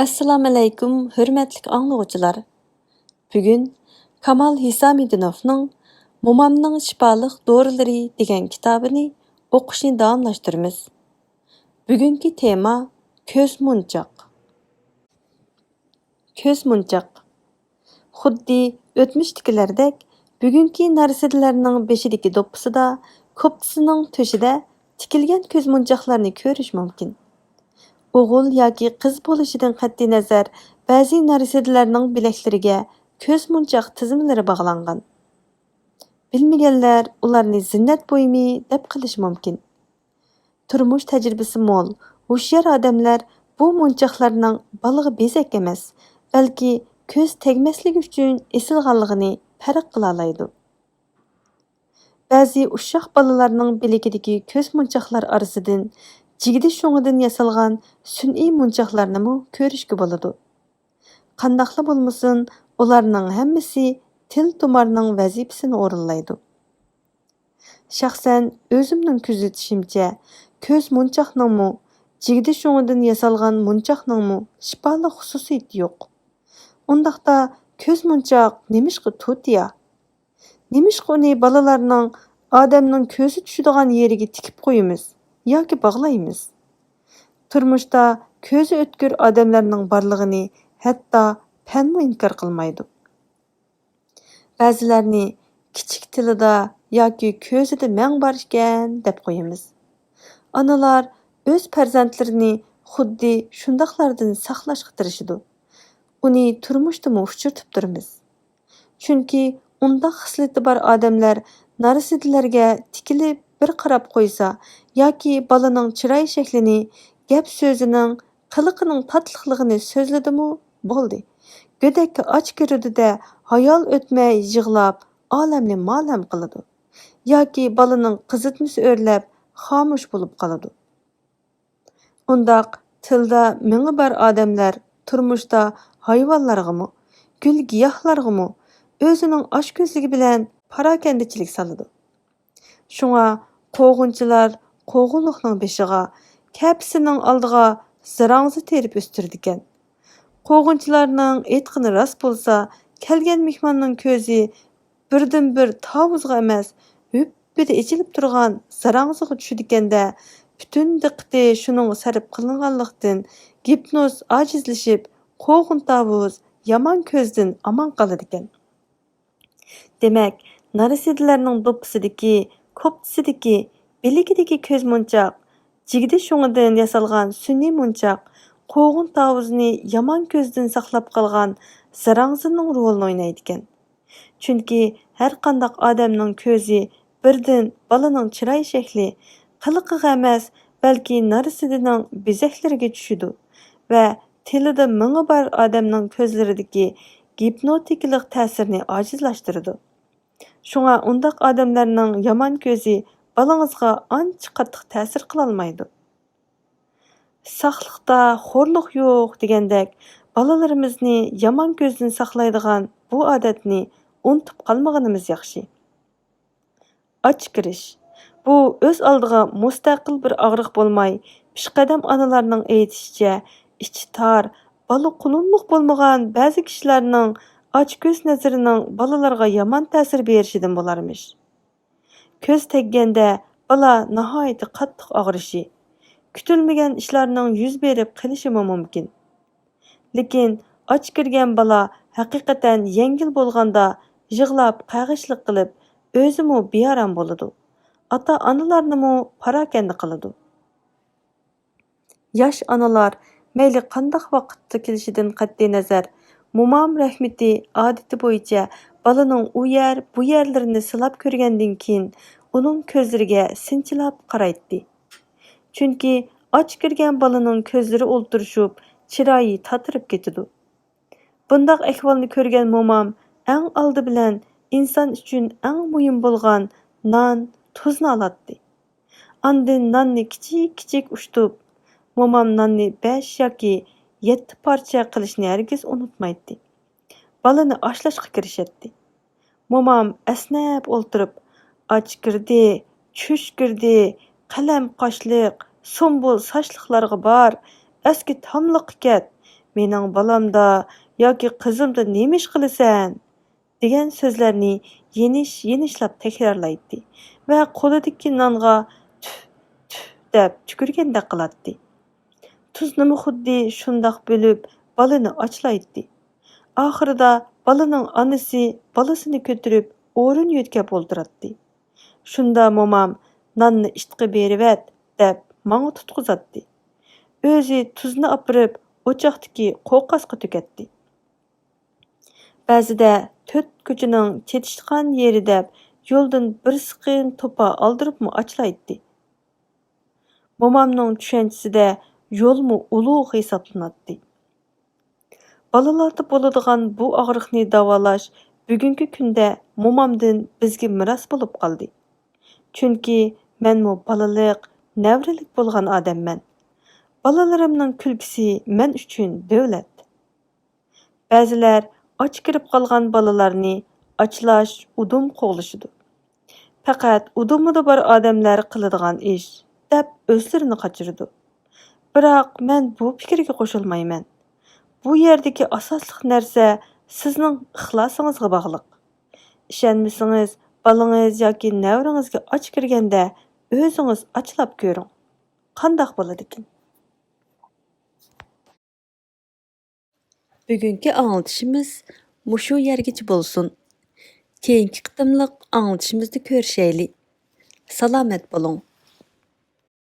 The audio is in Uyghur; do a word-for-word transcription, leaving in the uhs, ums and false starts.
ئەسسالامۇئەلەيكۇم، ھۆرمەتلىك ئاڭلىغۇچىلار! بۈگۈن كامال ھېسامىدىنوفنىڭ مومامنىڭ شىپالىق دورىلىرى دېگەن كىتابىنى ئوقۇشنى داۋاملاشتۇرىمىز. بۈگۈنكى تېما كۆز مونچاق. كۆز مونچاق. خۇددى ئۆتمۈشتىكىلەردەك، بۈگۈنكى نارسىدىلەرنىڭ بېشىدىكى دوپپىسىدا، كوپتىسىنىڭ تۆشىدە تىكىلگەن كۆز مونچاقلارنى كۆرۈش مۇمكىن. ئوغۇل ياكى قىز بولۇشىدىن قەتئىينەزەر، بەزى نارسىدىلەرنىڭ بىلەكلىرىگە كۆز مونچاق تىزمىلىرى باغلانغان. بىلمىگەنلەر ئۇلارنى زىننەت بۇيۇمى دەپ قىلىشى مۇمكىن. تۇرمۇش تەجرىبىسى مول، ھوشيار ئادەملەر بۇ مونچاقلارنىڭ بالىغا بېزەك ئەمەس، بەلكى كۆز تەگمەسلىكى ئۈچۈن ئېسىلغانلىقىنى پەرق قىلالايدۇ. بەزى ئۇششاق بالىلارنىڭ بىلىكىدىكى كۆز مونچاقلار ئارىسىدىن جىگدە شۇڭىدىن ياسالغان سۈنئىي مونچاقلارنىمۇ كۆرۈشكە بولىدۇ. قانداقلا بولمىسۇن، ئۇلارنىڭ ھەممىسى تىل تۇمارنىڭ ۋەزىپىسىنى ئورۇنلايدۇ. شەخسەن ئۆزۈمنىڭ كۆزىتىشىمچە، كۆز مونچاقنىڭمۇ، جىگدە شۇڭىدىن ياسالغان مونچاقنىڭمۇ شىپالىق خۇسۇسىيىتى يوق. ئۇنداقتا كۆز مونچاق نېمىشقا تۇتىيا؟ نېمىشقا ئۇنى بالىلارنىڭ، ئادەمنىڭ كۆزى چۈشىدىغان يېرىگە تىكىپ قويىمىز ياكى باغلايمىز؟ تۇرمۇشتا كۆزى ئۆتكۈر ئادەملەرنىڭ بارلىقىنى ھەتتا پەنمۇ ئىنكار قىلمايدۇ. بەزىلەرنى كىچىك تىلىدا ياكى كۆزىدە مەڭ بار ئىكەن دەپ قويىمىز. ئانىلار ئۆز پەرزەنتلىرىنى خۇددى شۇنداقلاردىن ساقلاشقا تىرىشىدۇ. ئۇنى تۇرمۇشتىمۇ ئۇچرىتىپ تۇرىمىز. چۈنكى ئۇنداق خىسلىتى بار ئادەملەر نارسىدىلەرگە تىكىلىپ بىر قاراپ قويسا ياكى بالىنىڭ چىراي شەكلىنى، گەپ سۆزىنىڭ، قىلىقىنىڭ تاتلىقلىقىنى سۆزلىدىمۇ، بولدى. گۆدەككە ئاچ كىرىدۇ-دە، ھايال ئۆتمەي يىغلاپ، ئالەمنى مالەم قىلىدۇ. ياكى بالىنىڭ قىزىتمىسى ئۆرلەپ، خامۇش بولۇپ قالىدۇ. ئۇنداق تىلدا مېڭە بار ئادەملەر تۇرمۇشتا ھايۋانلارغىمۇ، گۈل-گىياھلارغىمۇ، ئۆزىنىڭ ئاچكۆزلۈكى بىلەن پاراكەندىچىلىك سالىدۇ. شۇڭا قوغۇنچىلار قوغۇنلۇقنىڭ بېشىغا، كەپىسىنىڭ ئالدىغا زىراڭزا تېرىپ ئۆستۈرىدىكەن. قوغۇنچىلارنىڭ ئېيتقىنى راست بولسا، كەلگەن مېھماننىڭ كۆزى بىردىنبىر تاۋۇزغا ئەمەس، ھۈپپىدە ئېچىلىپ تۇرغان زاراڭزىغا چۈشىدىكەن-دە، پۈتۈن دىققىتى شۇنىڭغا سەرپ قىلىنغانلىقتىن، گىپنوز ئاجىزلىشىپ، قوغۇن تاۋۇز يامان كۆزدىن ئامان قالىدىكەن. دېمەك، نارسىدىلەرنىڭ دوپپىسىدىكى، كوپتىسىدىكى، بىلىكىدىكى كۆز مونچاق، جىگدە شۇڭىدىن ياسالغان سۈنئىي مونچاق، قوغۇن تاۋۇزىنى يامان كۆزدىن ساقلاپ قالغان زاراڭزىنىڭ رولىنى ئوينايدىكەن. چۈنكى ھەرقانداق ئادەمنىڭ كۆزى بىردىن بالىنىڭ چىراي شەكلى، قىلىقىغا ئەمەس، بەلكى نارسىدىنىڭ بېزەكلىرىگە چۈشىدۇ ۋە تىلىدا مېڭە بار ئادەمنىڭ كۆزلىرىدىكى گىپنوتىكىلىق تەسىرنى ئاجىزلاشتۇرىدۇ. شۇڭا ئۇنداق ئادەملەرنىڭ يامان كۆزى بالىڭىزغا ئانچە قاتتىق تەسىر قىلالمايدۇ. ساقلىقتا خورلۇق يوق دېگەندەك، بالىلىرىمىزنى يامان كۆزدىن ساقلايدىغان بۇ ئادەتنى ئۇنتۇپ قالمىغىنىمىز ياخشى. ئاچ كىرىش. بۇ ئۆز ئالدىغا مۇستەقىل بىر ئاغرىق بولماي، پېشقەدەم ئانىلارنىڭ ئېيتىشىچە، ئىچى تار، بالا قۇلۇنلۇق بولمىغان بەزى كىشىلەرنىڭ ئاچ كۆز نەزىرىنىڭ بالىلارغا يامان تەسىر بېرىشىدىن بولارمىش. كۆز تەگكەندە بالا ناھايىتى قاتتىق ئاغرىشى، كۈتۈلمىگەن ئىشلارنىڭ يۈز بېرىپ قېلىشىمۇ مۇمكىن. لېكىن ئاچ كىرگەن بالا ھەقىقەتەن يەڭگىل بولغاندا يىغلاپ، قەغىشلىق قىلىپ، ئۆزىمۇ بىئارام بولىدۇ، ئاتا-ئانىلارنىمۇ پاراكەندە قىلىدۇ. ياش ئانىلار مەيلى قانداق ۋاقىتتا كېلىشىدىن قەتئىينەزەر، مومام رەھمىتى ئادىتى بويىچە بالىنىڭ ئۇ يەر، بۇ يەرلىرىنى سىلاپ كۆرگەندىن كېيىن، ئۇنىڭ كۆزلىرىگە سىنچىلاپ قارايتتى. چۈنكى ئاچ كىرگەن بالىنىڭ كۆزلىرى ئولتۇرۇشۇپ، چىرايى تاتىرىپ كېتىدۇ. بۇنداق ئەھۋالنى كۆرگەن مومام ئەڭ ئالدى بىلەن ئىنسان ئۈچۈن ئەڭ مۇھىم بولغان نان، تۇزنى ئالاتتى. ئاندىن ناننى كىچىك-كىچىك ئۇشتۇپ، مومام ناننى بەش ياكى يەتتە پارچە قىلىشنى ھەرگىز ئۇنتۇمايتتى. بالىنى ئاشلاشقا كىرىشەتتى. مومام ئەسنەپ ئولتۇرۇپ، «ئاچ كىردى، چۈش كىردى، قەلەم قاشلىق، سۇمبۇل ساچلىقلارغا بار، ئەسكى تاملىققا كەت، «مېنىڭ بالامدا ياكى قىزىمدا نېمە ئىش قىلىسەن؟» دېگەن سۆزلەرنى يېنىش-يېنىشلاپ تەكرارلايتتى ۋە قولىدىكى نانغا «تۈف، تۈف» دەپ تۈكۈرگەندەك قىلاتتى. تۇزنىمۇ خۇددى شۇنداق بۆلۈپ، بالىنى ئاچلايتتى. ئاخىرىدا بالىنىڭ ئانىسى بالىسىنى كۆتۈرۈپ، ئورۇن يۆتكەپ ئولتۇراتتى. شۇندا مومام «ناننى ئىتقا بېرىۋەت» دەپ، ماڭا تۇتقۇزاتتى. ئۆزى تۇزنى ئاپىرىپ، ئوچاقتىكى قوقاسقا تۆكەتتى. بەزىدە تۆت كوچىنىڭ چېتىشقان يېرى دەپ، يولدىن بىر سىقىم توپا ئالدۇرۇپمۇ ئاچلايتتى. مومامنىڭ چۈشەنچىسىدە يولمۇ ئۇلۇغ ھېسابلىناتتى. بالىلاردا بولىدىغان بۇ ئاغرىقنى داۋالاش بۈگۈنكى كۈندە مومامدىن بىزگە مىراس بولۇپ قالدى. چۈنكى مەنمۇ بالىلىق، نەۋرىلىك بولغان ئادەممەن. بالىلىرىمنىڭ كۈلكىسى مەن ئۈچۈن دۆلەت. بەزىلەر ئاچ كىرىپ قالغان بالىلارنى ئاچلاش، ئۇدۇم قوغلىشىدۇ. پەقەت ئۇدۇمىدا بار ئادەملەر قىلىدىغان ئىش، دەپ ئۆزلىرىنى قاچۇرىدۇ. بىراق مەن بۇ پىكىرگە قوشۇلمايمەن. بۇ يەردىكى ئاساسلىق نەرسە سىزنىڭ ئىخلاسىڭىزغا باغلىق. ئىشەنمىسىڭىز، بالىڭىز ياكى نەۋرىڭىزگە ئاچ كىرگەندە ئۆزىڭىز ئاچلاپ كۆرۈڭ. قانداق بولىدىكىن؟ بۈگۈنكى ئاڭلىتىشىمىز مۇشۇ يەرگىچە بولسۇن. كېيىنكى قېتىملىق ئاڭلىتىشىمىزدا كۆرۈشەيلى. سالامەت بولۇڭ.